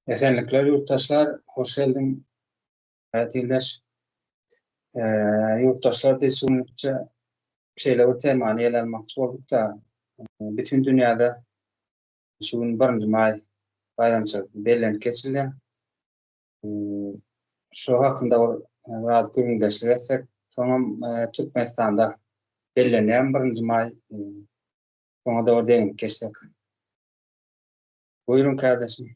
Esenlikler ýurtdaşlar, hoş geldiň Haýat ildeş. Ýurtdaşlar biz şu günlükçe şeýle bir temany ele almakçy bolduk-da, bütin dünýäde şu gün birinji maý baýramçylyk bellenip geçilýär. Şu hakynda bir biraz gürrüňdeşlik etsek, soňam Türkmenistanda bellenýär birinji maý, şoňa-da bir deginip geçsek. Buýruň kärdeşim.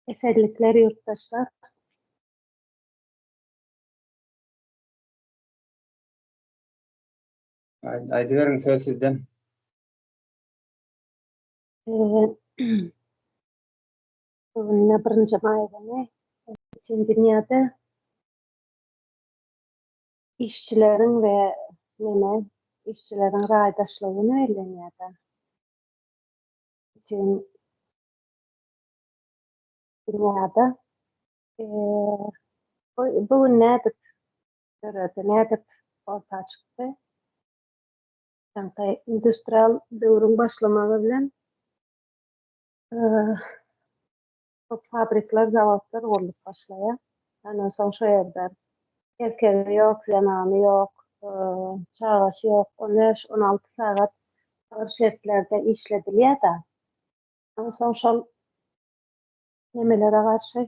Esenlikler ýurtdaşlar. Aýdyberiň söz sizden. Bu gün birinji maý güni bütin dünýäde işçileriň we neme işçileriň raýdaşlygy güni bellenýär-de. Bütin dünýäde bu gün nädip döredi, nädip orta çykdy? Ýaňky industrial döwrüň başlamagy bilen köp fabrikler, zawodlar gurlup başlaýar. Ondan soň şo ýerde erkegi ýok, zenany ýok, çagasy ýok, 15, 16 sagat agyr şertlerde işledilýär-de. Onsoň şol nemelere garşy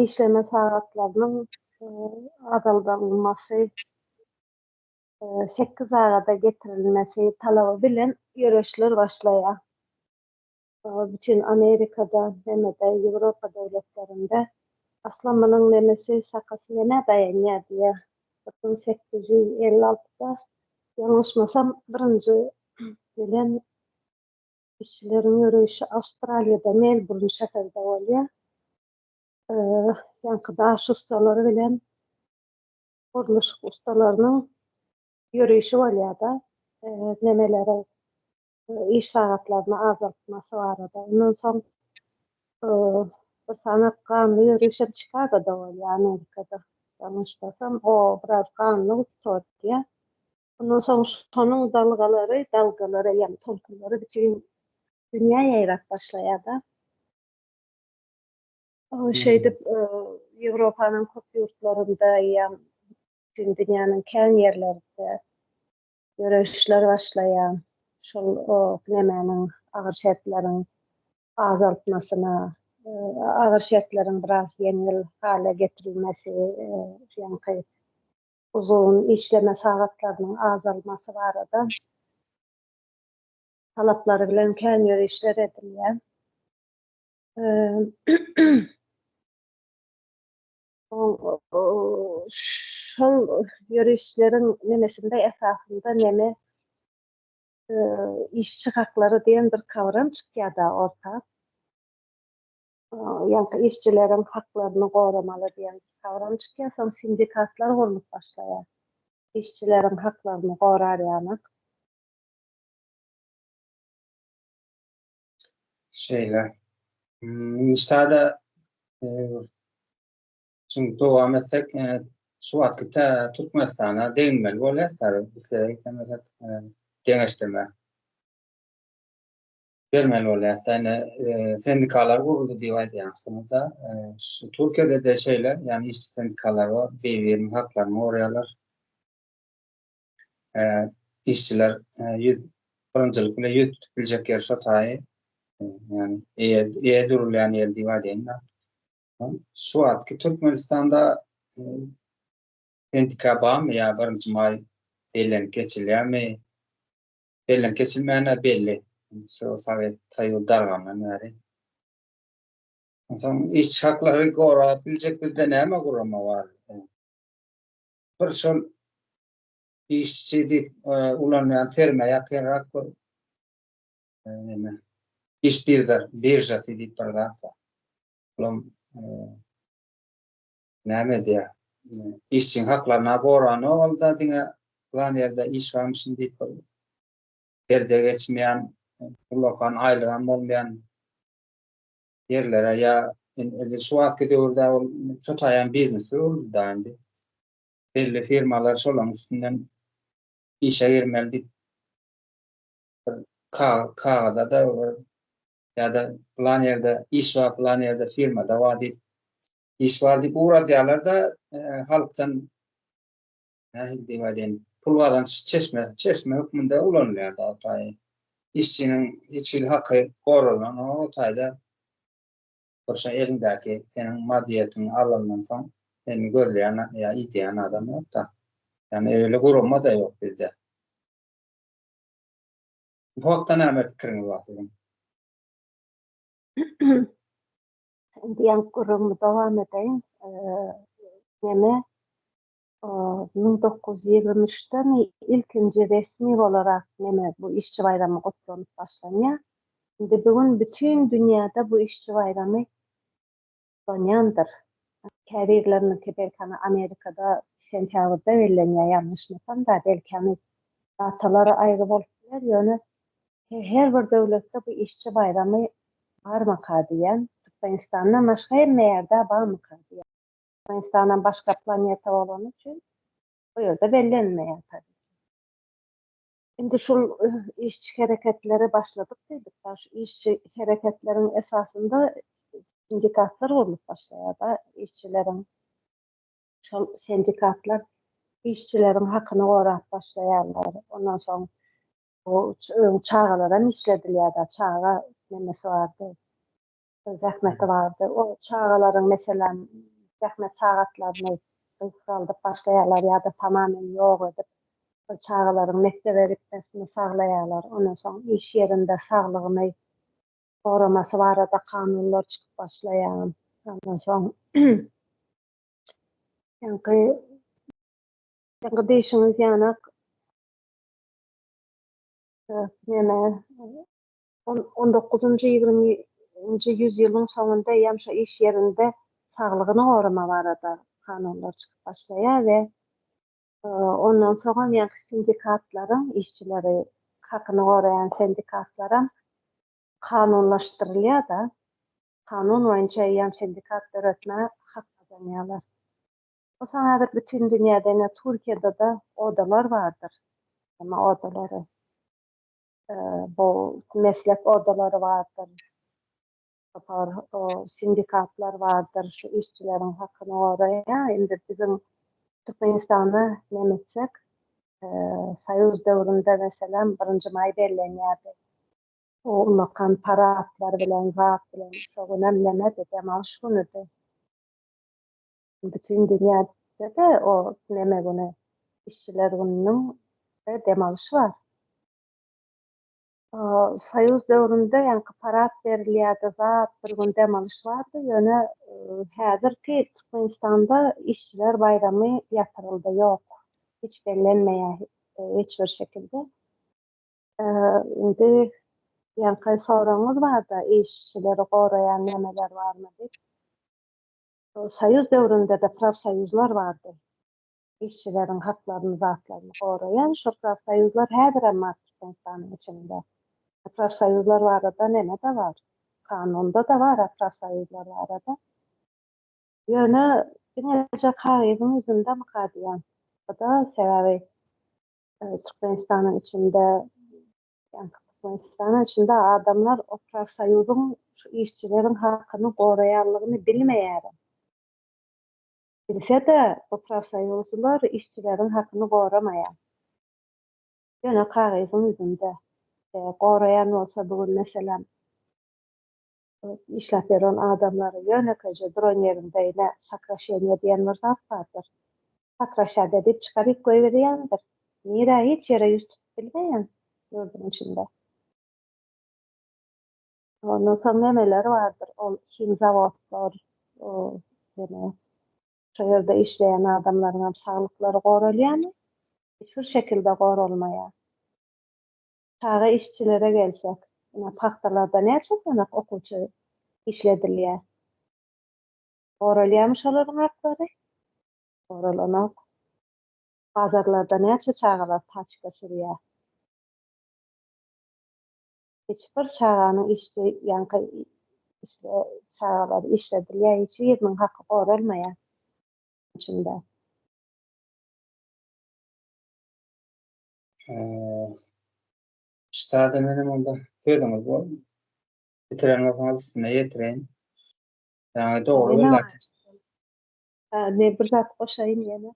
işleme sagatlarynyň azaldylmasy, 8 sagada getirilmesi talaby bilen ýöreşler başlaýar. Bütin Amerikada, nemede, Ýewropa döwletlerinde asla munuň nemesi, sakasy nämä daýanýar diýýär. 1856-da ýalňyşmasam birinji gelen işçileriň ýöreýşi Awstraliýada, Melburn şäherde bolýar. Ýaňky daş ussalary bilen gurluşyk ussalarynyň ýöreýşi bolýar-da, nemelere iş sagatlaryny azaltmasy barada. Ondan soň bir sany ganly ýöriş hem Çikagoda bolýar, Amerikada. Ýalňyşmasam, o biraz ganly gutarýar. Ondan soň şonuň dalgalary, dalgalary, ýagny tolkunlary bütin dünýä ýaýrap başlaýar-da. Şeýdip, Ýewropanyň köp ýurtlarynda ýa bütin dünýäniň kän ýerlerinde ýöreýişler başlaýar. Şol nemäniň agyr şertleriň azaltmasyna, agyr şertleriň biraz ýeňil hala getirilmesi, ýaňky uzyn işleme sagatlarynyň azalmasy barada talaplary bilen kän ýörişler edilýär. Şol ýörişleriň nemesinde esasynda neme işçi haklary diýen bir kawram çykýar-da orta. Ýaňky işçileriň haklaryny goramaly diýen kawram çykýar, soň sindikatlar gurlup başlaýar. Işçileriň haklaryny gorar ýaly. Şeýle. Niştada Şimdi dowam etsek, şu wagtky tä Türkmenistana deginmeli bolýar, tabi isledik islemesek deňeşdirme bermeli bolýar. Ýani sendikalar guruldy diýip aýdýarsyňyz-da. Şu Türkiýede-de şeýle, ýani işçi sendikalary bar, bir-biriniň haklaryny goraýarlar. Işçiler ýüz birinjilik bilen ýüz tutup biljek ýeri şo taýy. Ýani eýe durulýan ýer diýip aýdaýyn-da. Şu wagtky Türkmenistanda sendika barmy ýa birinji maý bellenip geçilýärmi? Bellenip geçilmeýän-ä belli. Şu Sowet Soýuz dargandan bäri. Onsoň işçi haklary gorap biljek bizde näme gurama bar? Bir şol işçi diýip ulanýan terime ýakynrak bir näme iş biržasy diýip bir zat bar. Olam näme edýär? Işçiň haklaryna goranok ol-da diňe plan ýerde iş barmyşyn diýip bir derde geçmeýän, ullakan aýlygam bolmaýan ýerlere ýa indi şu wagtky döwürde ol şo taýam biznese öwrüldi da indi. Belli firmalar şolaryň üstünden işe girmeli diýip bir kagyza-da bir. Ýa-da pylan ýerde iş bar, pylan ýerde firmada bar diýip, iş bar diýip ugradýarlar-da, halkdan nähili diýip aýdaýyn, pul gazanç çeşme, çeşme hökmünde ulanylýar da o taýy. Işçiniň hiç hili haky goralanok o taýda. Bir şo eliňdäki seniň maddyýetiňi alandan soň seni gözleýän ýa idýän adam ýok-da. Ýagny öýle gurama-da ýok bizde. Bu hakda näme pikiriňiz bar siziň? Indi ýaňky gürrüňimi dowam edeýin. Neme 1923-demi ilkinji resmi bolarak neme bu işçi baýramy gutlanyp başlanýar. Indi bu gün bütin dünýäde bu işçi baýramy gutlanýandyr. Käbirleriniňki belki hany Amerikada sentýabrda bellenýär ýalňyşmasam-da, belki hany datalary aýry bolup biler, ýöne her bir döwletde bu işçi baýramy barmyka diýýän. Türkmenistandan başga hemme ýerde barmyka diýýän. Türkmenistanam başga planeta bolany üçin bu ýerde bellenmeýär tabii ki. Indi şul işçi hereketleri başladyk diýdik da, şu işçi hereketleriň esasynda sindikatlar gurlup başlaýar-da, işçileriň şol sindikatlar işçileriň hakyny gorap başlaýarlar. Ondan soň bu öň çagalaram işledilýär-de, çaga nemesi bardy. zähmeti bardy. O çagalaryň, meselem, zähmet sagatlaryny gysgaldyp başlaýarlar ýa-da tamamen ýok edip, şol çagalaryň mekdebe gitmesini saglaýarlar. Ondan soň iş ýerinde saglygyny goramasy barada kanunlar çykyp başlaýar. Ondan soň ýaňky ýaňky diýşiňiz ýanak neme On dokuzynjy, ýigriminji ýüzýylyň soňunda eýýäm şo iş ýerinde saglygyny gorama barada kanunlar çykyp başlaýar we ondan soňam ýaňky sindikatlaryň, işçileri hakyny goraýan sindikatlaram kanunlaşdyrylýar-da, kanun boýunça eýýäm sindikat döretmä hak gazanýarlar. Bu soň häzir bütin dünýäde ine Türkiýede-de odalar bardyr, neme odalary. Bu meslek odalary bardyr, topar sindikatlar bardyr, şu işçileriň hakyny goraýar. Indi biziň Türkmenistanda näme etsek, Soýuz döwründe meselem birinji maý bellenýärdi. O ullakan paradlar bilen, zat bilen, şo günem nemedi, dem alyş günüdi. Bütin dünýäde-de o neme güni, işçiler gününiň dem alyşy bar. Soýuz döwründe ýaňky parad berilýärdi, zat, bir gün dem alyş bardy, ýöne häzirki Türkmenistanda işçiler baýramy ýatyryldy, ýok, hiç bellenmeýär hiç bir şekilde. Indi ýaňky soragyňyz barda, işçileri goraýan nemeler barmy diýip. Soýuz döwründe-de profsoýuzlar bardy. Işçileriň haklaryny, zatlaryny goraýan şo profsoýuzlar häzirem bar Türkmenistanyň içinde. Profsoýuzlar barada neme-de bar, kanunda-da bar-a profsoýuzlar barada. Ýöne diňeje kagyzyň ýüzündemika diýýän. Bu-da sebäbi Türkmenistanyň içinde Ýaňky Türkmenistanyň içinde adamlar o profsoýuzyň şu işçileriň hakyny goraýanlygyny bilmeýärem. Bilse-de bu profsoýuzlar işçileriň hakyny goramaýar. Ýöne kagyzyň ýüzünde. Goraýan bolsa bu gün meselem işläp ýören adamlary ýönekeýje duran ýerinde ine sokraşeniýe diýen bir zat bardyr. Sokraşade diýip çykaryp goýberýändir. Nirä hiç ýere ýüz tutup bilmeýän ýurduň içinde. Ondan soň nemeler bardyr ol himzawodlar o neme şo ýerde işleýän adamlaryňam saglyklary goralýamy? Hiç bir şekilde goralmaýar. Çaga işçilere gelsek, ine pagtalarda näçe sanak okuwçy işledilýär? Goralýarmy şolaryň haklary? Goralanok. Bazarlarda näçe çagalar taçka sürýär? Hiç bir çaganyň işçi ýaňky işle çagalar işledilýär, hiç biriniň haky goralmaýar içinde. Ştada menem onda sözüňiz bor. Bitiren bolsaňyz üstüne ýetireýin. Ýaňy dogry belläp Ne bir zat goşaýyn ýene.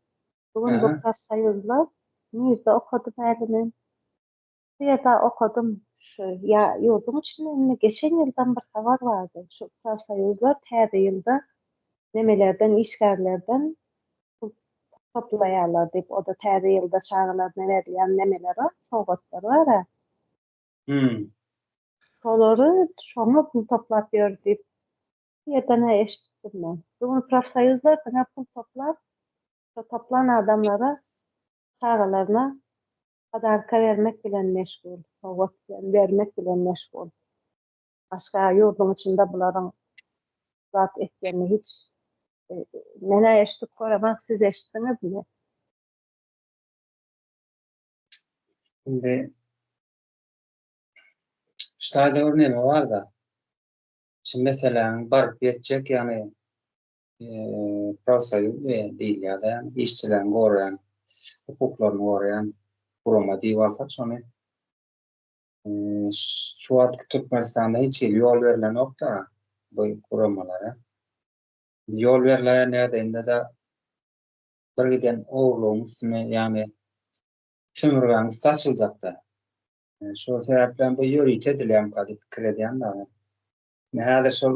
Bu gün bu profsoýuzlar nirde okadym häli men? Bu ýerde okadym. Şu ýa ýurduň içinde indi geçen ýyldan bir habar bardy. Şu profsoýuzlar täze ýylda nemelerden işgärlerden pul toplaýarlar diýip, o-da täze ýylda çagalaryna berilýän nemeler bar, sowgatlar bar-a. Hmm. Şolary şoňa pul toplap ýör diýip, bir ýerden-ä eşidipdim men. Bu gün profsoýuzlar diňe pul toplap, şo toplan adamlara çagalaryna podarka bermek bilen meşgul, sowgat bilen bermek bilen meşgul. Başga ýurduň içinde bularyň zat etýänini hiç men-ä eşidip göremok, siz eşitdiňizmi? Indi ştaýda bir neme bar-da. Şu meseläniň baryp ýetjek, ýagny profsoýuz diýilýär-de, işçileriň goraýan, hukuklaryny goraýan gurama diýip alsak şony. Şu wagtky Türkmenistanda hiç hili ýol berlenok-da bu guramalara. Ýol berläýen ýagdaýynda-da bir giden ogurlygyň üstüne, ýagny sömürgäniň üsti açyljakda. Şol sebäpden bu ýörite edilýärmika diýip pikir edýän da. Indi häzir şol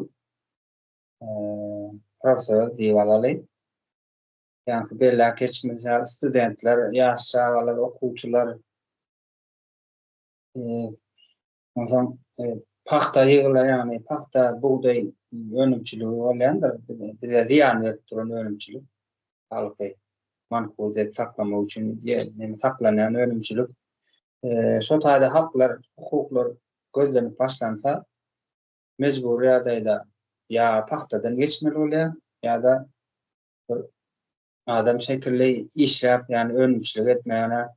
profsoýuz diýip alaly. Ýaňky belläp geçmeli ýaly studentler, ýaş çagalar, okuwçylar onsoň pagta ýygylar, ýagny pagta, bugdaý önümçiligi bolýandyr. Bize zyýan berip duran önümçilik. Halky mankur edip saklamak üçin ýa saklanýan önümçilik. Şo taýda haklar, hukuklar gözlenip başlansa, mejbury ýagdaýda ýa pagtadan geçmeli bolýar, ýa-da bir adam şekilli işläp, ýagny önümçilik etmäne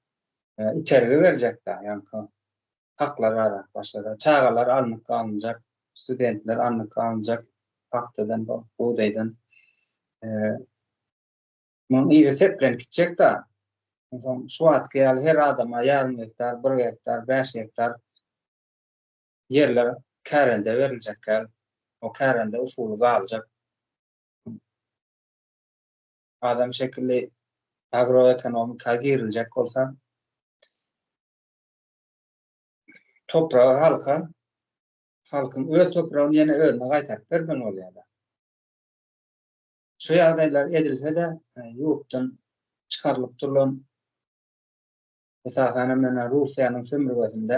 itergi berjek-dä, ýaňky haklar arak başlasa. Çagalar alnyp galynjak, studentler alnyp galynjak pagtadan, bugdaýdan. Munuň yzy seplenip gitjek-dä. Onsoň şu wagtky ýaly her adama ýarym gektar, bir gektar, bäş gektar ýerler kärende beriljek däl. O kärende usuly galjak. Adam şekilli agroekonomika giriljek bolsa, topragy halka, halkyň öz topragyny ýene özüne gaýtaryp bermeli bolýar. Şu ýagdaýlar edilse-de, ýurtdan çykarylyp durlan, esasan hem ýöne Russiýanyň sömürgesinde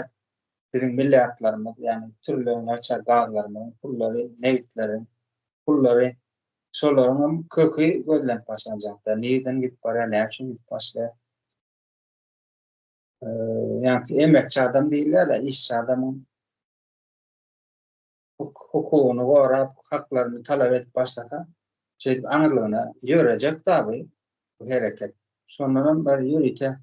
biziň milliardlarymyz, ýagny trillionlarça gazlarymyzyň pullary, nebitleriň pullary, şolaryň hem köki gözlenip başlanjakda. Nirden gidip barýar, näme üçin gidip başlaýar? Ýagny emekçi adam diýilýär-de, işçi adamyň hukugyny gorap, haklaryny talap edip başlasa, şeýdip aňyrlygyna ýörejek dagy bu hereket. Şondanam bir ýörite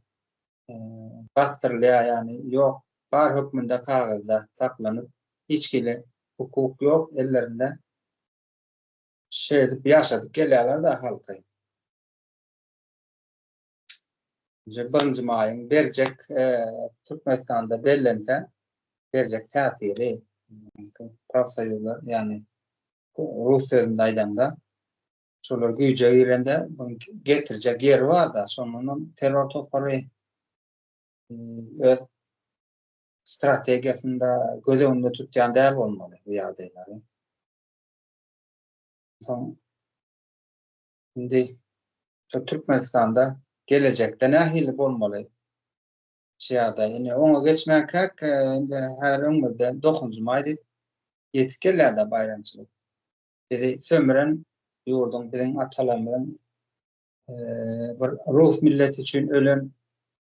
basdyrylýar, ýagny ýok, bar hökmünde kagyzda saklanyp, hiç hili hukuk ýok ellerinde. Şeýdip ýaşadyp gelýärler-de halky. Nji birinji maýyň berjek Türkmenistanda bellense berjek täsiri profsoýuzlar ýagny rus sözünde aýdanda şolar güýje girende buň getirjek ýeri barda şondanam terror topary öz strategiýasynda göz öňünde tutýan däl bolmaly bu ýagdaýlary. Soň Indi şu Türkmenistanda gelejekde nähili bolmaly şu ýagdaý? Indi oňa geçmänkäk, indi häzir öňümizde dokuzynjy maý diýip ýetip gelýär-de baýramçylyk. Bizi sömüren ýurduň, biziň atalarymyzyň bir rus milleti üçin ölen,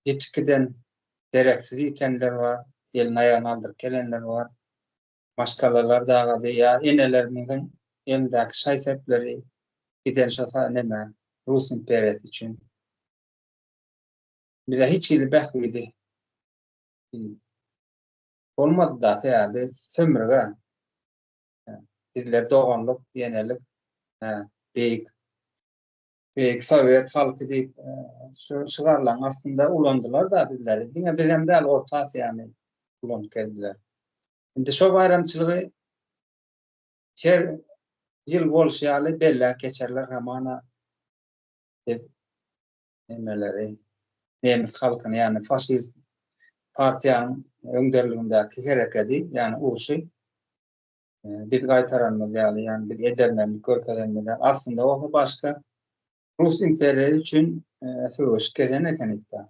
ýitip giden, dereksiz ýitenler bar, elini aýagyny aldyryp gelenler bar. Maşgalalar dagady ýa enelerimiziň elindäki şaý-sepleri giden şo neme rus imperiýasy üçin. Bize hiç hili bähbidi bolmady-da, sebäbi biz sömürge. Bizler doganlyk, ýenelik, beýik beýik sowet halky diýip şu şygarlaryň astynda ulandylar-da bizleri. Diňe bizem däl, Orta Aziýany ulanyp geldiler. Indi şo baýramçylygy. Her ýyl bolşy ýaly belläp geçerler hamana biz nemeleri nemes halkyny ýagny faşist partiýanyň öňderligindäki herekedi ýagny urşy biz gaýtaranymyz ýaly ýagny biz edermenlik görkezenimiz ýaly aslynda bolsa başga Rus imperiýasy üçin söweşip gezen ekenik-dä.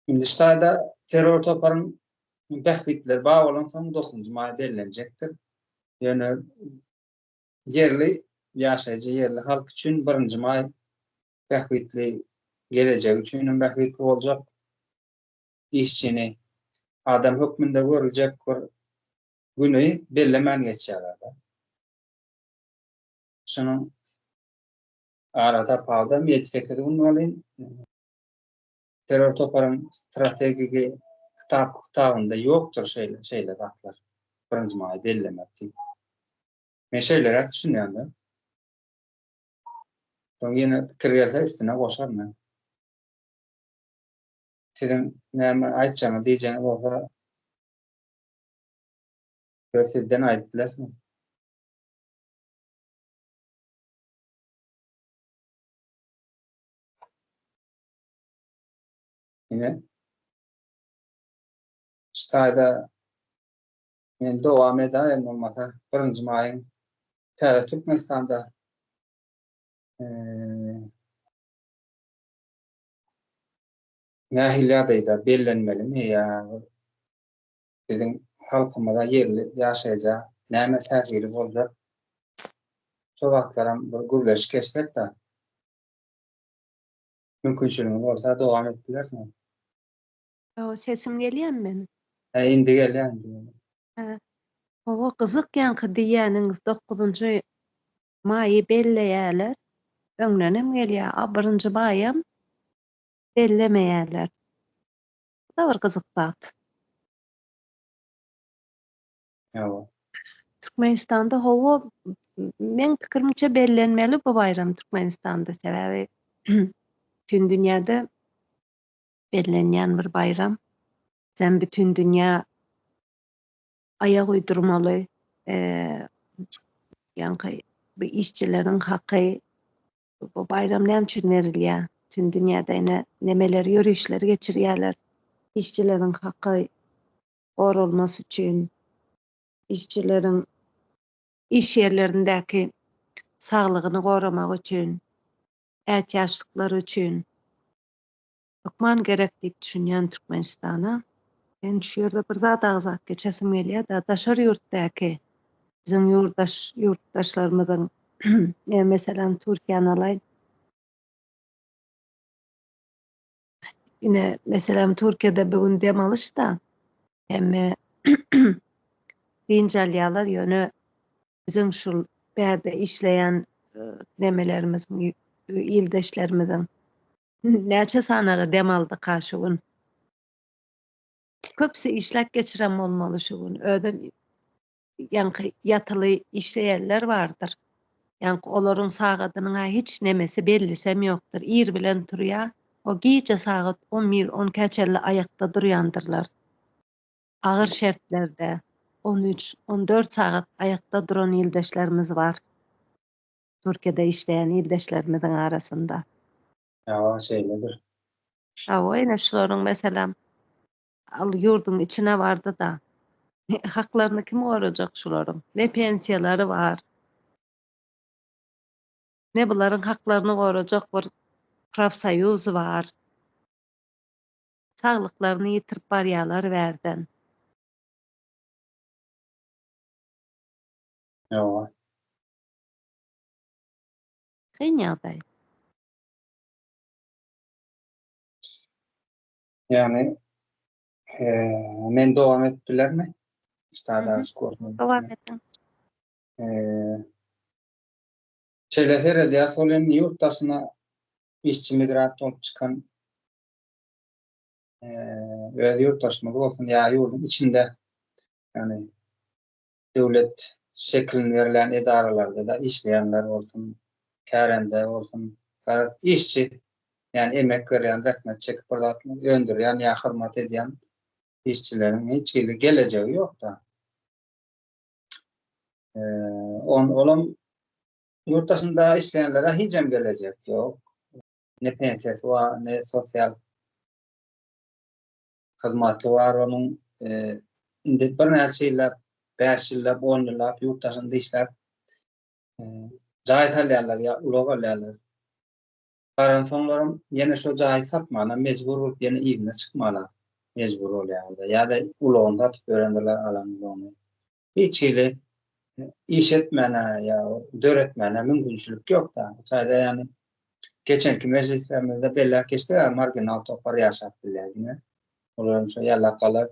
Indi ştaýda terror toparyň bähbitleri bar bolansoň dokuzynjy maý bellenjekdir. Ýöne ýerli ýaşaýjy, ýerli halk üçin birinji maý bähbitli, gelejegi üçin hem bähbitli boljak. Işçini adam hökmünde görüljek bir güni bellemän geçýärler-de. Şunuň ara tapawudam ýedi-sekiz gün welin, terror toparyň strategiki kitap kitabynda ýokdur şeýle şeýle zatlar. Birinji maýy bellemek diýip. Men şeýleräk düşünýän-de. Soň ýene pikir gelse üstüne goşaryn men. Siziň näme aýtjagyňyz diýjegiňiz bolsa söz sizden aýdyp bilersiňiz. Ine. Şu taýda men dowam edäýen bolmasa, birinji maýyň täze Türkmenistanda nähili ýagdaýda bellenmelimi ýa biziň halkymyza ýerli ýaşaýja näme täsiri boljak şo zatlaram bir gürleşip geçsek-de. Mümkinçiligiňiz bolsa dowam edip bilersiňiz. Hawa, sesim gelýärmi meniň? Hä, indi gelýär, indi gelýär. Hä. Hawa, gyzyk ýaňky diýýäniňiz dokuzynjy maýy belleýärler. Öňdenem gelýär, a birinji maýam bellemeýärler. Bu-da bir gyzyk zat. Hawa. Türkmenistanda hawa, meň pikirimçe bellenmeli bu baýram Türkmenistanda, sebäbi bütin dünýäde bellenýän bir baýram. Sen bütin dünýä aýak uýdurmaly, ýaňky bu işçileriň haky Bu baýram näme üçin berilýär? Bütin dünýäde ine nemeler ýörişler geçirýärler. Işçileriň haky goralmasy üçin, işçileriň iş ýerlerindäki saglygyny goramak üçin, ätiýaçlyklary üçin. Hökman gerek diýip düşünýän Türkmenistana. Men şu ýerde bir zat agzap geçesim gelýär-de, daşary ýurtdaky biziň ýurdaş ýurtdaşlarymyzyň meselem Türkiýäni alaýyn. Ine, meselem Türkiýede bu gün dem alyş-da, hemme dynç alýarlar, ýöne biziň şul bärde işleýän nemelerimiziň, ildeşlerimiziň Näçe sanagy dem aldyka şu gün. Köpüsi işläp geçiren bolmaly şu gün. Özem ýaňky ýatyly işleýänler bardyr. Ýaňky olaryň sagadynyň-a hiç nemesi bellisem ýokdur. Ir bilen turýa, o gije sagat on bir, on ikä çenli aýakda durýandyrlar. Agyr şertlerde on üç, on dört sagat aýakda duran ildeşlerimiz bar. Türkiýede işleýän ildeşlerimiziň arasynda. Hawa, şeýledir. Hawa, ine şularyň meselem al ýurduň içine bardy-da. Haklaryny kim gorajak şularyň? Ne pensiýalary bar. Ne bularyň haklaryny gorajak bir profsoýuz bar. Saglyklaryny ýitirip barýarlar bärden. Hawa. Kyn ýagdaý. Ýagny men dowam edip bilermi? Dowam ediň. Şeýle seredýäs ol indi ýurt daşyna işçi migrant bolup çykan öz ýurtdaşymyz bolsun ýa ýurduň içinde ýagny döwlet şekilini berilýän edaralarda-da işleýänler bolsun, kärende bolsun, garaz, işçi, ýagny emek berýän, zähmet çekip bir zat öndürýän ýa hyzmat edýän işçileriň hiç hili gelejegi ýok-da. On olam ýurt daşynda işleýänlere hijem gelejek ýok. Ne pensiýasy bar, ne sosial hyzmaty bar onuň. Indi birnäçe ýyllap, 5 ýyllap, 10 ýyllap ýurt daşynda işläp jaý salýarlar ýa ulag alýarlar. Baransoňlaram ýene şo jaýy satmana mejbur bolup ýene yzyna çykmana mejbur bolýarlar. Ýa-da ulagyny satyp ýörendirler alan ulagyny. Hiç hili iş etmäne ýa döretmäne mümkinçilik ýok-da. Bu taýda ýagny geçenki mejlislerimizde belläp geçdik, marginal topar ýaşap bilýär diňe. Olaram şo ýalakalar,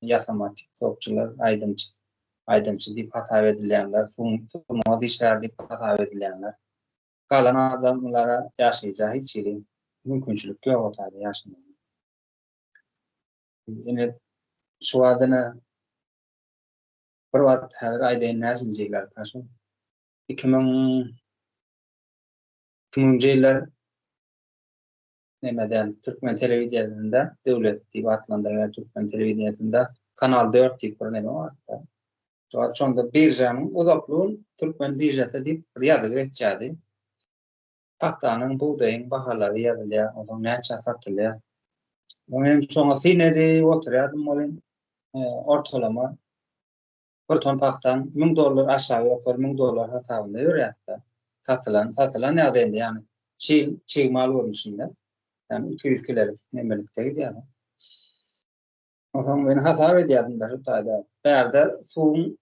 ýasama tiktokçylar, aýdymçy aýdymçy diýip hasap edilýänler, sungat işgäri diýip hasap edilýänler. Galan adamlara ýaşaýja hiç hili mümkinçilik ýok o taýda ýaşamaga. Ine şu wagt ine bir wagt häzir aýdaýyn näçinji ýyllarka şu 2000 2000-nji ýyllar neme däl türkmen telewideniýesinde döwlet diýip atlandyrylýan türkmen telewideniýesinde Kanal 4 diýip bir neme bardy. Şonda biržanyň uzakly gün türkmen biržasy diýip bir ýazgy geçýärdi. Pagtanyň, bugdaýyň bahalary ýazylýar, onsoň näçä satylýar. Men hem şoňa syn edip oturýardym welin, ortalama bir ton pagtaň 1000 dollar aşagy ýokary 1000 dollar hasabynda ýörýärdi. Satylan, satylan ýagdaýynda, ýagny çig, çig mal görnüşinde. Ýagny 200 kilelik nemelikde gidýär. Onsoň men hasap edýärdim-de şu taýda. Bärde suwuň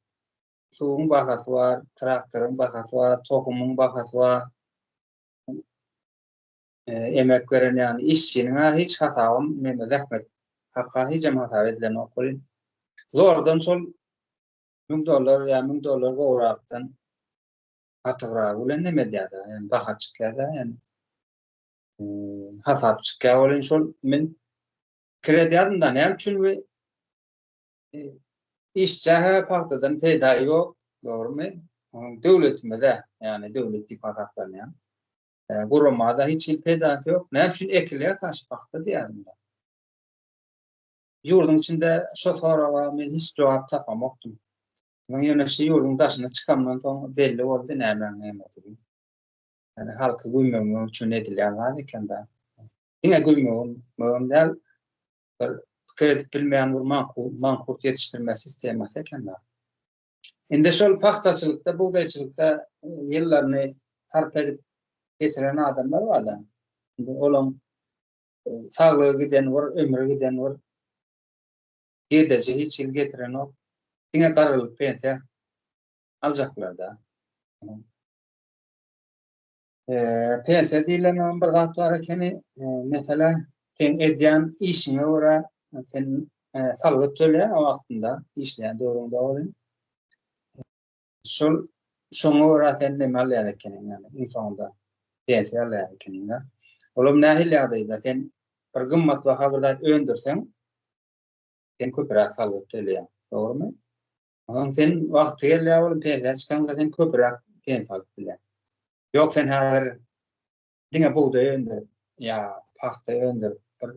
suwuň bahasy bar, traktoryň bahasy bar, tohumyň bahasy bar. Emek beren ýagny işçiniň-ä hiç hasabam neme zähmet haka hijem hasap edilenok welin. Zordan şol 1000 dollar ýa 1000 dollar gowrakdan artygragy bilen neme edýär-de, ýagny baha çykýar-da, ýagny hasap çykýar welin şol men Pikir edýärdim-da, näme üçin bu işçä-hä pagtadan peýda ýok, dogrumy? Onuň döwletimize, ýagny döwlet diýip hasaplanýan gurama-da hiç hili peýdasy ýok. Näme üçin ekilýär şu pagta diýýärdim-de. Ýurduň içinde şo soraga men hiç jogap tapamokdym. Munuň ýöne şu ýurduň daşyna çykamdan soň belli boldy nämäň nämedigi. Ýagny halky güýmemek üçin edilýän zat eken-dä. Diňe güýmegem däl, bir pikir edip bilmeýän bir mankurt ýetişdirme sistemasy eken-dä. Indi şol pagtaçylykda, bugdaýçylykda ýyllaryny sarp edip geçiren adamlar bar-da. Indi olaň saglygy giden bir, ömri giden bir, girdeji hiç hili getirenok. Diňe garrylyk pensiýa aljaklar-da. Pensiýa diýlen bir zat bar ekeni. Meselä, sen edýän işiňe görä sen salgyt töleýäň o wagtynda, işleýän döwrüňde welin. Şol şoňa görä sen neme alýan ekeniň, ýagny iň soňunda pensiýa alýan ekeniň-de. Olam nähili ýagdaýda sen bir gymmatbaha bir zat öndürseň, sen köpräk salgyt töleýäň. Dogrumy? Onsoň sen wagty gelýär bolup pensiýa çykaňda sen köpräk pensiýa alyp bilýäň. Ýok sen häzir diňe bugdaý öndürip ýa pagta öndürip bir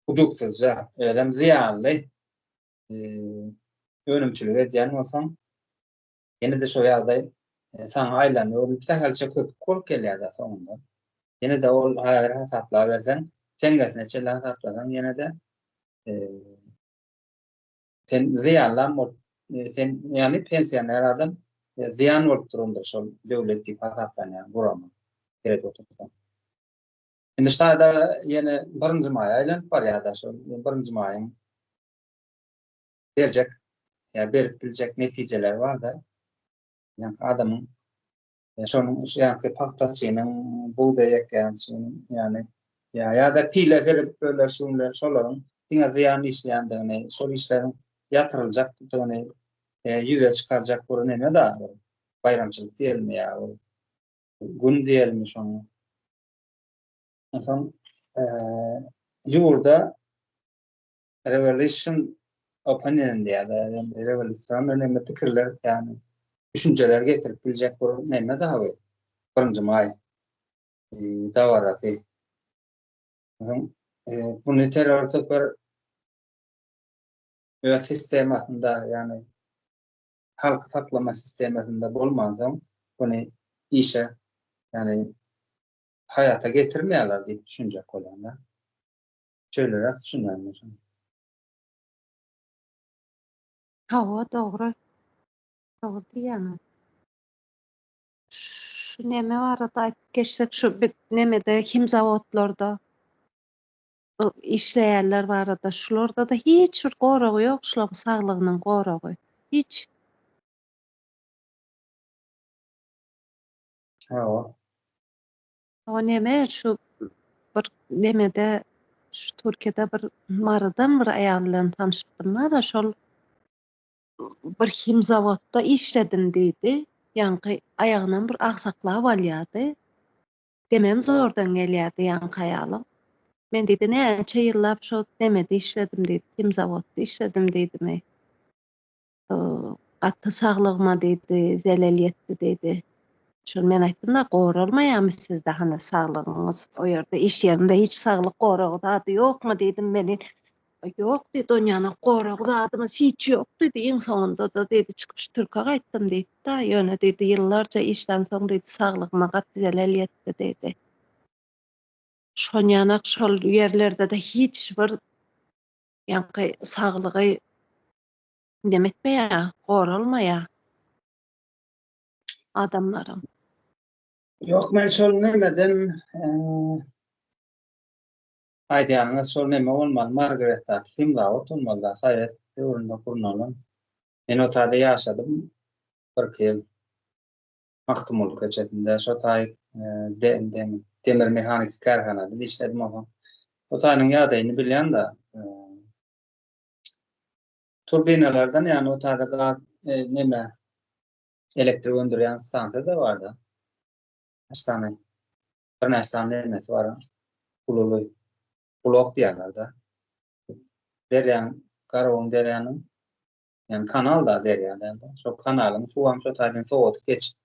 ujypsyzja, özem zyýanly önümçilik edýän bolsaň, ýene-de şo ýagdaý saňa aýlanyp öwrülip sähelçe köpük bolup gelýär-de soňunda. Ýene-de ol häzir hasaplaberseň, teňňesine çenli hasaplasaň ýene-de Sen zyýanlam bolup, sen ýagny pensioner adam zyýan bolup durandyr şol döwlet diýip hasaplanýan gurama. Seredip otursaň. Indi ştada ýene birinji maýa aýlanyp barýar-da şol birinji maýyň berjek ýa berip biljek netijeleri bar-da. Ýagny adamyň Şonuň ýaňky pagtaçynyň, bugdaý ekýänçiniň, ýagny ýa-da pile seredip böler şu günler şolaryň diňe zyýan işleýändigini, şol işleriň ýatyryljakdygyny ýüze çykarjak bir neme da, bir baýramçylyk diýelimi ýa bir gün diýelimi şoňa. Onsoň ýurda Revolution opinion diýýär, ýagny rewolýusion neme pikirler, ýagny düşünjeler getirip biljek bir neme daha bu. Birinji maý dabarasy. Muny terror topar öz sistemasynda, ýagny. Halky saklama sistemasynda bolmansoň muny işe ýagny haýata getirmeýärler diýip düşünjek bolýan-da. Şeýleräk düşünýän men şony. Hawa dogry. Dogry diýýäňiz. Şu neme barada aýdyp geçsek şu bi nemede himzawodlarda işleýänler barada şularda-da hiç bir goragy ýok şularyň saglygynyň goragy. Hiç. Hawa. O neme şu bir nemede şu Türkiýede bir Marydan bir aýal bilen tanşypdym da şol bir himzawodda işledim diýdi. Ýaňky aýagynam bir agsaklap alýardy. Demem zordan gelýärdi ýaňky aýalyň. Men diýdi näçe ýyllap şo nemede işledim diýdi, himzawodda işledim diýdimi. Gaty saglygyma diýdi, zelel ýetdi diýdi. Şol men aýtdym-da, goralmaýarmy sizde hany saglygyňyz? O ýerde iş ýerinde hiç saglyk goragy zady ýokmy diýdim welin, Ýok diýdi, onýana gorag zadymyz hiç ýok diýdi, iň soňunda-da diýdi, çykyp şu türke gaýtdym diýdi-de, ýöne diýdi, ýyllarja işlänsoň diýdi, saglygyma gaty zelel ýetdi diýdi. Şonýanak şol ýerlerde-de hiç bir ýaňky saglygy neme etmeýär, goralmaýar adamlaryň. Ýok, men şol nemeden Aýdýanyňyz şol neme bolmaly Margaretdaky himzawod bolmalyda sowet döwründe gurnalan. Men o taýda ýaşadym birki ýyl Magtymguly köçesinde şo taý demir mehaniki kärhanada işledim onsoň. O taýynyň ýagdaýyny bilýän-de. Turbinalardan ýagny o taýda gaz neme elektrik öndürýän stansiýa-da barda. Kaç sany birnäçe sany nemesi bar. Ululy blok diýýärler-de. Derýaň, Garagum derýanyň, ýagny kanal da derýa däl-de. Şo kanalyň suwam şo taýdan sowadyp geçip,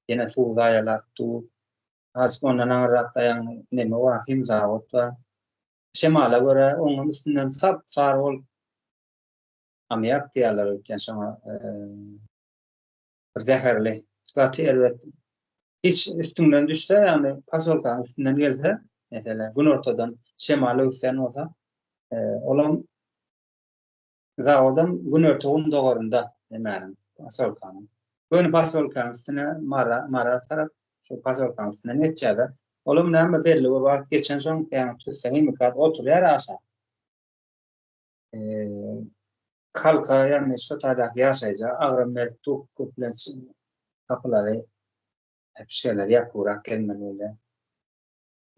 ýene suw zaýalap dur. Azajyk ondan aňyrrakda ýagny neme bar, himzawod bar. Şemala görä onuň üstünden sap-sary bolup ammiak diýýärler öýtýän şoňa. Bir zäherli, gaty erbet. Hiç üstüňden düşse, ýagny posýolkanyň üstünden gelse, meselem, günortadan şemal öwüsýän bolsa, olam zawodam günorta-gündogarynda nemäniň, posýolkanyň. Göni posýolkanyň üstüne Mara, Mara tarap şu posýolkanyň üstünden geçýär-de. Olam näme belli bir wagt geçensoň, ýagny tüsse himikat oturýar aşak. Halka, ýagny şu taýdaky ýaşaýja agram berip dur, köplenç gapylary äpişgeleri ýapyrak gelmeli bolýar.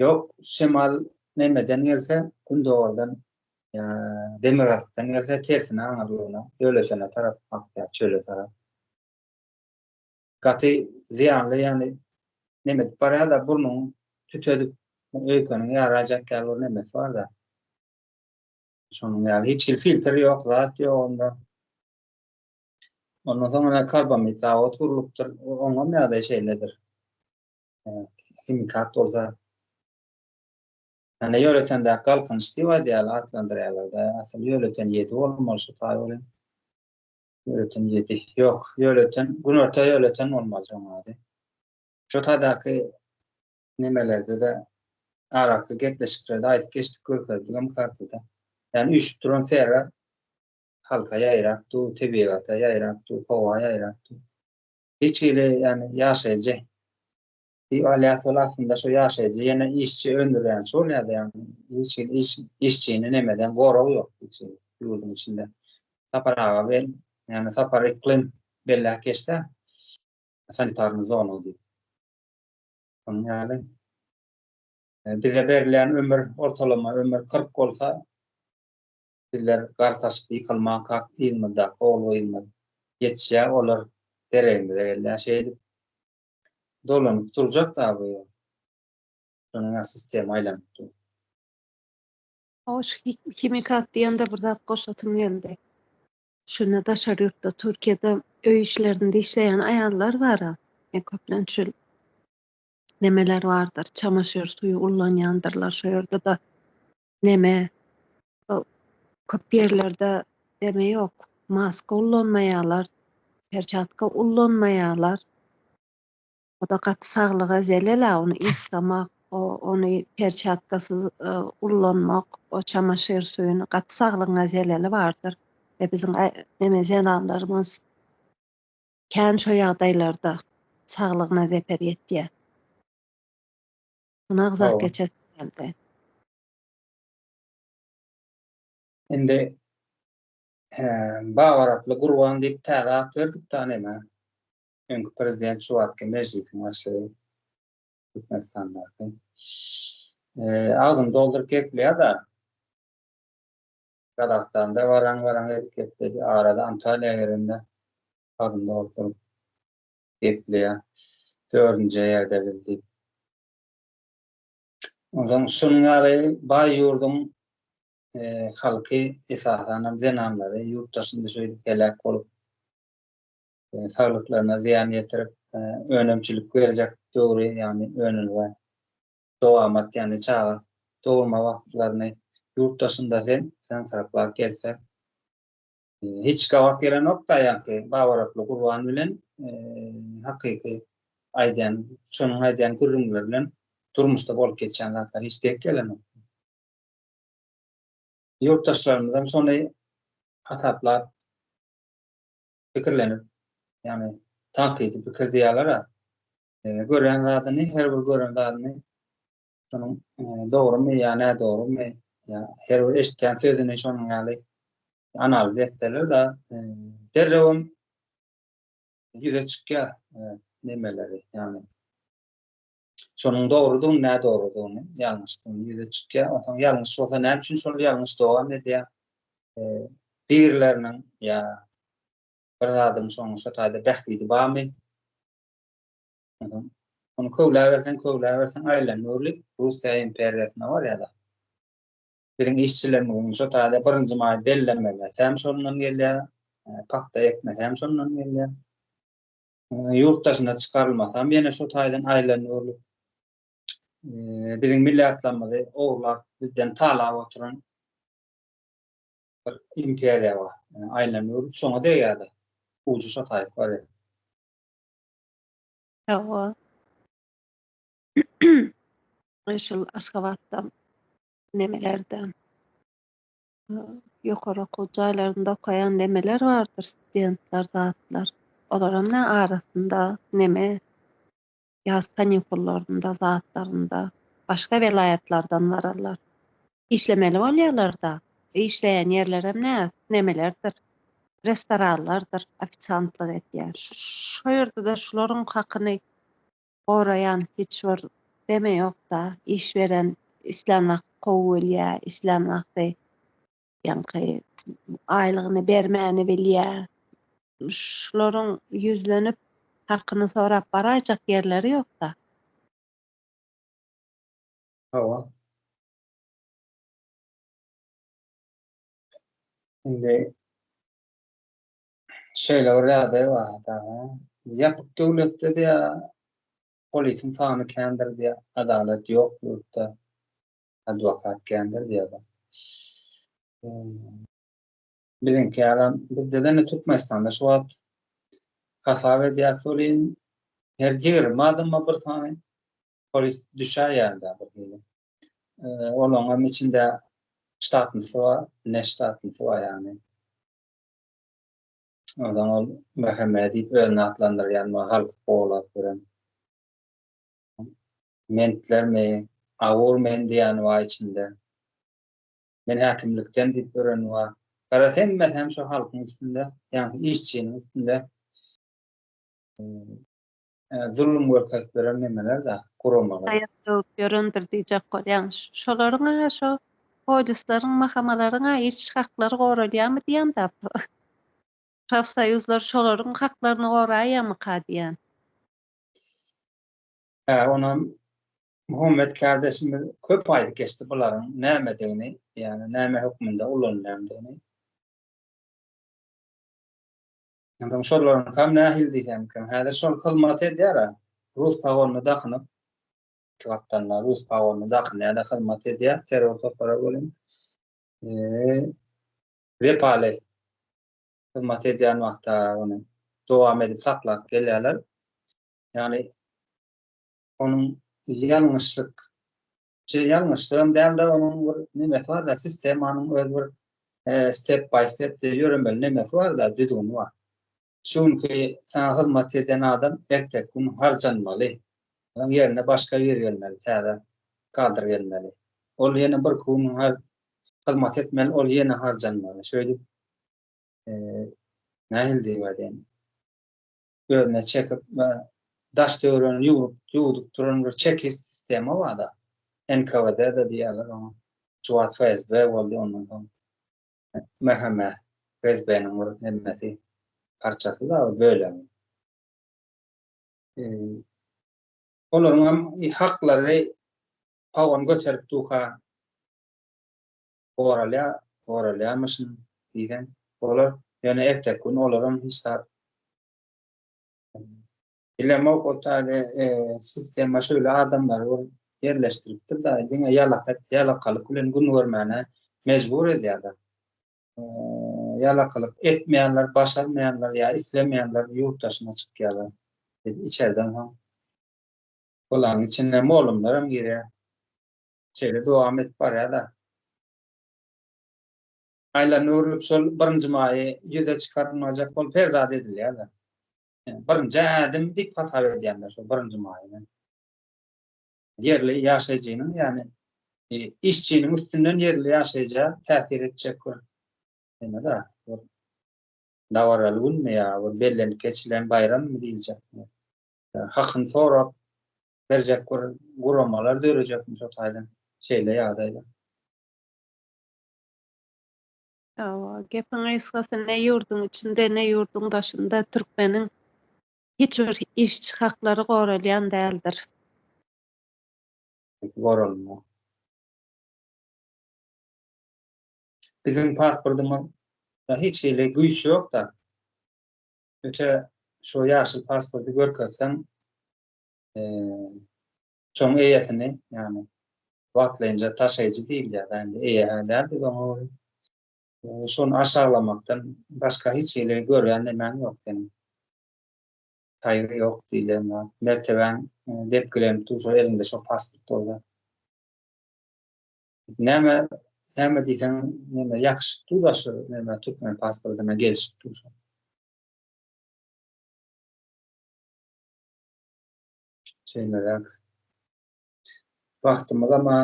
Ýok, şemal nemeden gelse, gündogardan ýa demirgazykdan gelse tersine aňyrlygyna, Ýolötene tarap akýar, çöle tarap. Gaty zyýanly, ýagny neme edip barýar-da, burnuňy tütedip, öýkeniňi ýaraýjak ýaly bir nemesi bar-da. Şonuň ýaly hiç hili filtr ýok, zat ýok onda. Ondan soň ine karbamid zawod gurlupdyr. Oňam ýagdaýy şeýledir. Himikat bolsa. Ýöne Ýöletendäki galkynyş diýip aýdýarlar, atlandyrýarlar-da. Asyl Ýöleten 7 bolmaly şu taý welin. Ýöleten 7. Ýok, Ýöleten, Günorta Ýöleten bolmaly şoň ady. Şu taýdaky nemelerde-de araky gepleşiklerde aýdyp geçdik, görkezdigem kartada. Ýagny üýşüp duran serra halka ýaýrap dur, tebigata ýaýrap dur, howa ýaýrap dur. Hiç hili ýagny ýaşaýjy diýip alýas ol aslynda şo ýaşaýjy ýene işçi öndürýänçi bolýar-da ýagny hiç hili iş işçini nemeden gorag ýok hiç hili ýurduň içinde. Sapar aga bel ýagny Sapar Yklym belläp geçdi sanitarnyý zona diýip. Şonuň ýaly bize berilýän ömür, ortalama ömür 40 bolsa, bizler gartaşyp ýykylmankak yzymyzdaky ogul-gyzymyz ýetişýär, olar deregimize gelýär. Şeýdip dolanyp durjak da bu ýol. Şonuň ýaly sistema aýlanyp dur. Hoş, himikat diýende bir zat goşasym geldi. Şunda daşary ýurtda, Türkiýede öý işlerinde işleýän aýallar bar-a. Ýa köplenç şul nemeler bardyr, çamaşyr suýy ullanýandyrlar şo ýerde-de neme köp ýerlerde neme ýok, maska ullanmaýarlar. Perçatka ullanmaýarlar. O-da gaty saglyga zelel-ä, ony ysgamak, ony perçatkasyz ullanmak, o çamaşyr suýuny gaty saglygyňa zeleli bardyr. We biziň neme zenanlarymyz kän şo ýagdaýlarda saglygyna zeper ýetýär. Muny agzap geçesim geldi. Indi Babaraply Gurban diýip täze at berdik-dä neme. Öňki prezident şu wagtky mejlisiň başlygy Türkmenistandaky. Agzyny dolduryp gepleýär-de. Gazagystanda waraň-waraň edip gepledi. Arada Antalýa gelende agzyny dolduryp gepleýär. Dördünji ýerde biz diýip. Onsoň şunuň ýaly baý ýurduň halky, esasanam zenanlary ýurt daşynda şeýdip heläk bolup, saglyklaryna zyýan ýetirip, önümçilik berjek döwri, ýagny önülge dowamat, ýagny çaga dogurma wagtlaryny ýurt daşynda sen sansyraklap gezseň, hiç gabat gelenok-da ýaňky Babaraply Gurban bilen hakyky aýdýan, şonuň aýdýan gürrüňleri bilen durmuşda bolup geçýän zatlar hiç dek gelenok. Ýurtdaşlarymyzam şony hasaplap, pikirlenip, ýagny tankydy pikir diýýärler-ä, görýän zadyny, her bir gören zadyny şonuň dogrumy ýa nädogrumy, ýa her bir eşidýän sözüni şonuň ýaly analiz etseler-de, derrewem ýüze çykýar nemeleri, ýagny şonuň dogrudygyny, nädogrudygyny, ýalňyşdygyny ýüze çykýar. Onsoň ýalňyş bolsa näme üçin şol ýalňyş dowam edýär? Birileriniň ýa bir zadyň şonuň şo taýda bähbidi barmy? Onsoň ony köwläberseň, köwläberseň aýlanyp öwrülip Russiýa imperiýasyna barýar-da. Biziň işçilerimiziň şo taýda birinji maý bellememesem şondan gelýär, pagta ekmesem şondan gelýär. Ýurt daşyna çykarylmasam ýene şo taýdan aýlanyp öwrülip biziň milliardlarymyzy ogurlap, bizden talap oturan bir imperiýa bar. Aýlanyp öwrülip şoňa degýär-de. Ujy şo taýyp barýar. Hawa. Şul Aşgabatda nemelerde ýokary okuw jaýlarynda okaýan nemeler bardyr, studentler zatlar. Olaram ne arasynda neme ýaz kanikullarynda zatlarynda başga welaýatlardan bararlar. Işlemeli bolýarlar-da. Işleýän ýerlerem nä nemelerdir, restoranlardyr, ofisiantlyk edýän. Şo ýerde-de şularyň hakyny goraýan hiç bir deme ýok-da. Iş beren islän wagty kowup bilýär, islän wagty ýaňky aýlygyny bermäni bilýär. Şularyň ýüzlenip hakyny sorap baraýjak ýerleri ýok-da. Hawa. Indi şeýle bir ýagdaý bar dagy. Ýapyk döwletde diýýär, polisiň sany kändir diýýär, adalat ýok ýurtda, adwokat kändir diýýär. Biziňki ýalam, bizde-de indi Türkmenistanda şu wagt hasap edýäs welin, her 20 adama bir sany polis düşäýýär-dä bir hili. Olaňam içinde ştatnysy bar, ne ştatnysy bar ýagny. Ondan ol MHM diýip özüni atlandyrýan we halky kowalap ýören. Mentlermi, awur men diýýäni bar içinde. Men häkimlikden diýip ýöreni bar. Garaz hemmesi hem şo halkyň üstünde, ýagny işçiniň üstünde. Zulum görkezip ýören nemeler-dä, guramalar. Taýak döwüp ýörendir diýjek bolýaň. Şolaryň-a şo polisleriň, mahamalaryň-a işçi haklary goralýarmy diýýän-dä. Profsoýuzlar şolaryň haklaryny goraýýarmyka diýýän. Hä, onam Muhammet kärdeşimiz köp aýdyp geçdi bularyň nämedigini, ýagny näme hökmünde ulanylýandygyny. Onsoň şolaryňkam nähili diýsemkim, häzir şol hyzmat edýär-ä, rus pagonyny dakynyp, iki gapdalynda rus pagonyny dakynýar-da hyzmat edýär terror topara welin, wepaly hyzmat edýän wagty ony. dowam edip saklap gelýärler. Ýagny onuň ýalňyşlyk ýalňyşlygam däl-de onuň bir nemesi bar-da, sistemanyň öz bir step by step diýip ýöremeli nemesi bar-da, düzgüni bar. Şu günki saňa hyzmat eden adam erteki gün harjanmaly. Onuň ýerine başga biri gelmeli, täze kadr gelmeli. Ol ýene birki gün hyzmat etmeli, ol ýene harjanmaly. Şeýdip, nähili diýip aýdaýyn, özüne çekip, daş-töweregini ýuwrup, ýuwdup duran bir çekist sistema bar-da. NKWD-de diýýärler oňa. Şu wagt FSB boldy ondan soň. MHM, FSB-niň bir hemmesi parçasy-da, bir bölegi. Olaryň hem haklary pagon göterip duka goralýar, goralýarmyşyn diýseň bolar. Ýöne erteki gün olaram hiç zat bilemok, o taýda sistema şöyle adamlary bir ýerleşdiripdir-de, diňe ýalaka, ýalakalyk bilen gün görmäne mejbur edýär-de. Ýalakalyk etmeýänler, başarmaýanlar ýa islemeýänler ýurt daşyna çykýarlar. Içerden soň. Olaryň içinde molumlar hem girýär. Şeýle dowam edip barýar-da. Aýlanyp öwrülip şol birinji maýy ýüze çykarmajak bolup her zat edilýär-de. Birinji ädim diýip hasap edýänler şol birinji maýy men. Ýerli ýaşaýjynyň, ýagny işçiniň üstünden ýerli ýaşaýja täsir etjek bir neme-de, bir dabaraly günmi ýa bir bellenip geçilen baýrammy diýiljek. Hakyny sorap berjek bir guramalar dörejekmi şo taýdan şeýle ýagdaýda. Hawa, gepiň gysgasy ne ýurduň içinde, ne ýurduň daşynda türkmeniň hiç bir işçi haklary goralýan däldir. Goralmaly. Biziň pasportymyzda hiç hili güýç ýok-da. Öte şu ýaşyl pasporty görkezseň, şoň eýesini, ýagny wagtlaýynja taşaýjy diýilýär-dä indi, eýe-hä däl biz oňa welin. Şony aşaglamakdan başga hiç hili görýän nemäň ýok seniň. Saýgy ýok diýilýän zat. Mertebäň depgilenip dur şo eliňde şo pasport bolsa. Näme, näme diýseň, näme ýapyşyp dur-da şu näme türkmen pasportyna gelşip dur şo. Şeýleräk. Wagtymyz ama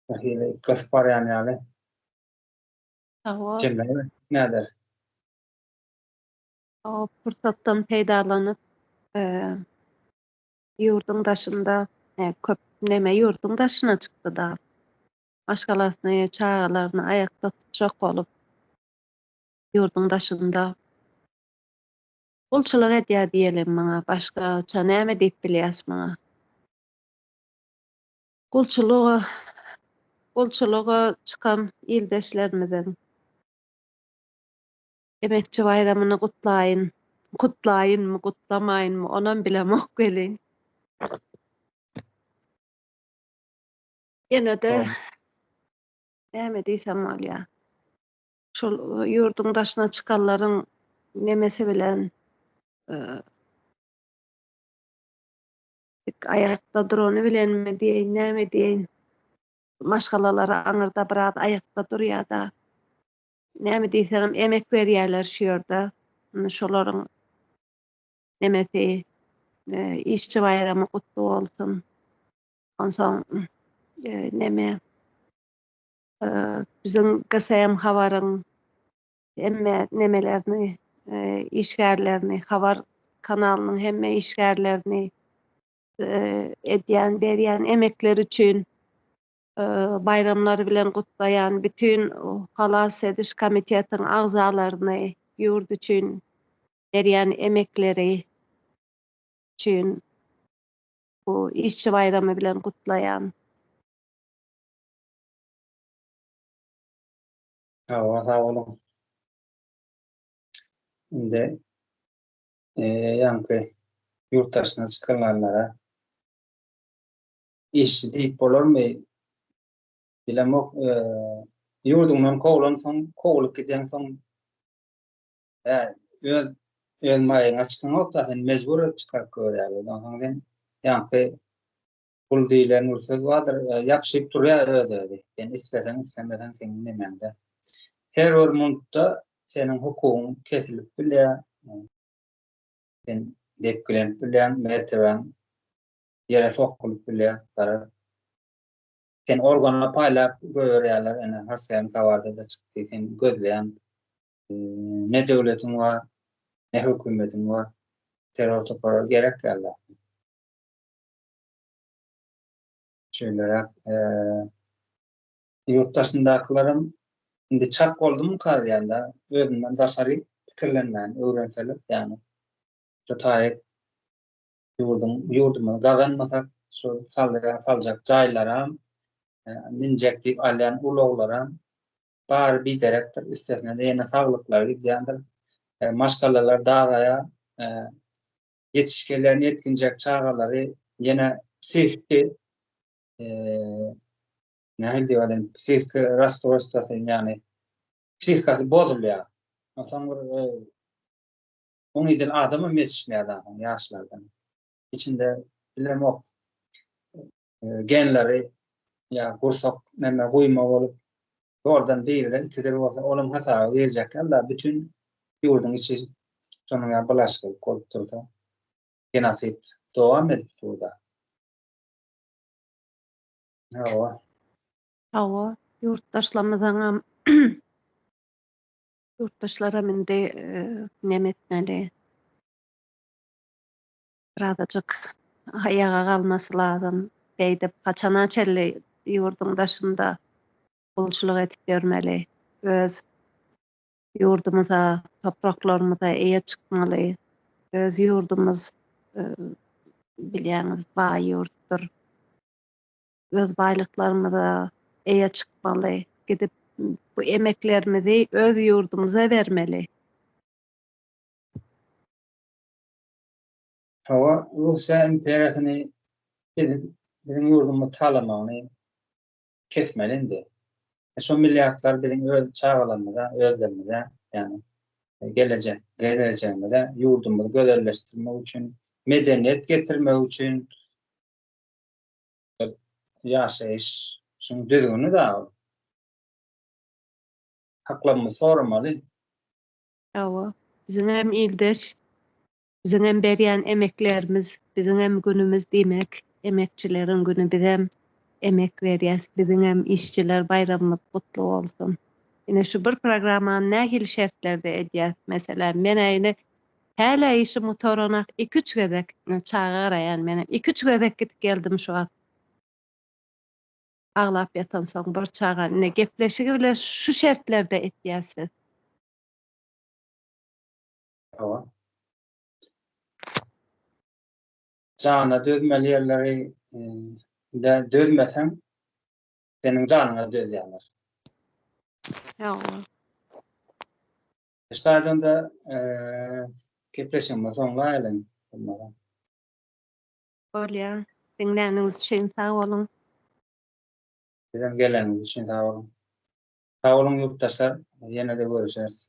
nähili gysyp barýan ýaly. Hawa. Jemleýin näder? O pursatdan peýdalanyp, ýurduň daşynda köp neme ýurduň daşyna çykdy-da. Maşgalasyny, çagalaryny aýakda tutjak bolup ýurduň daşynda Gulçulyk edýär diýeliň muňa, başgaça näme diýip bilýäs muňa? Gulçulyga, gulçulyga çykan ildeşlerimiziň Emekçi baýramyny gutlaýyn. Gutlaýynmy, gutlamaýynmy, onam bilemok welin. Ýene-de näme diýsem bolýar. Şol ýurduň daşyna çykanlaryň nemesi bilen dik aýakda durany bilenmi diýeýin, näme diýeýin. Maşgalalary aňyrda biraz aýakda durýar-da. Näme diýseňem emek berýärler şu ýerde. Indi şolaryň nemesi işçi baýramy gutly bolsun. Onsoň neme Biziň GSM habaryň hemme nemelerini, işgärlerini, habar kanalynyň hemme işgärlerini edýän, berýän emekleri üçin baýramlary bilen gutlaýan, bütin halas ediş komitetiň agzalaryny ýurt üçin berýän emekleri üçin bu işçi baýramy bilen gutlaýan. Hawa, sag boluň. Indi ýaňky ýurt daşyna çykylanlara işçi diýip bolarmy? Bilemok. Ýurduňdan kowlansoň, kowulyp gideňsoň, öz. öz maýyňa çykaňok-da, seni mejbur edip çykaryp goýberýärler. Onsoň sen ýaňky gul diýlen bir söz bardyr, ýapyşyp durýar öz-özi. Sen isleseň, islemeseň seniň nemäňde. Her bir minutda seniň hukugyň kesilip bilýär. Sen depgilenip bilýäň, mertebäň ýere sokulyp bilýär. Garaz. Seni organa paýlap goýberýärler, ine, Hashem habarda-da çykdy, seni gözleýän ne döwletiň bar, ne hökümetiň bar. Terror topara gerek ýaly. Şeýleräk, ýurt daşyndakylaram indi çak boldumyka diýýän-de, özünden daşary pikirlenmäni öwrenseler, ýagny şu taýy ýurduň ýurdumyzy gazanmasak, şu salýan saljak jaýlaram, münjek diýip alýan ulaglaram bary biderekdir, üstesine-de ýene saglyklary gidýändir. Maşgalalar dagaýar, ýetişip gelýän ýetginjek çagalary ýene psihiki nähili diýip aýdaýyn, psihiki rasstroýstwasy, ýagny psihikasy bozulýar. Onsoň bir Oňa adamam ýetişmeýär zaten ýaşlardan. Içinde bilemok genleri ýa gursak neme guýma bolup zordan birden ikidir bolsa olam hasaba girjek ýaly bütün ýurduň içi şonuň ýaly bulaşyk bolup dursa genosid dowam edip durda. Hawa. Hawa, ýurtdaşlarymyzyňam Ýurtdaşlaram indi neme etmeli? Birazajyk aýaga galmasy lazym. Beýdip haçana çenli ýurduň daşynda gulçulyk edip ýörmeli? Öz ýurdumyza, topraklarymyza eýe çykmaly. Öz ýurdumyz bilýäňiz baý ýurtdur. Öz baýlyklarymyza eýe çykmaly, gidip bu emeklerimizi öz ýurdumyza bermeli. Hawa, Russiýa imperiýasyny biz biziň ýurdumyzy talamagyny kesmeli indi. Şo milliardlar biziň öz çagalarymyza, özlerimize, ýagny gelejek gelejegimize ýurdumyzy gözelleşdirmek üçin, medeniýet getirmek üçin Ýaşaýyşyň düzgüni da ol. Haklarymyzy soramaly. Hawa, biziňem ildeş, biziňem berýän emeklerimiz, biziňem günümiz diýmek, emekçileriň güni bizem emek berýäs, biziňem işçiler baýramymyz gutly bolsun. Ine şu bir programmany nähili şertlerde edýäs, meselem, men-ä ine Hälä işim gutaranak iki-üç gezek, ine çaga garaýan menem, iki-üç gezek gidip geldim şu wagt. Aglap ýatansoň bir çaga ine gepleşigi bile şu şertlerde etýäs siz. Hawa. Jana dözmeli ýerleri de dözmeseň seniň janyňa dözýärler. Hawa. Stadionda gepleşigimizi soňlaýalyň bolmasa. Bolýa. Diňläniňiz üçin sag boluň. Sizem geleniňiz üçin sag boluň. Sag boluň ýurtdaşlar, ýene-de görüşeris.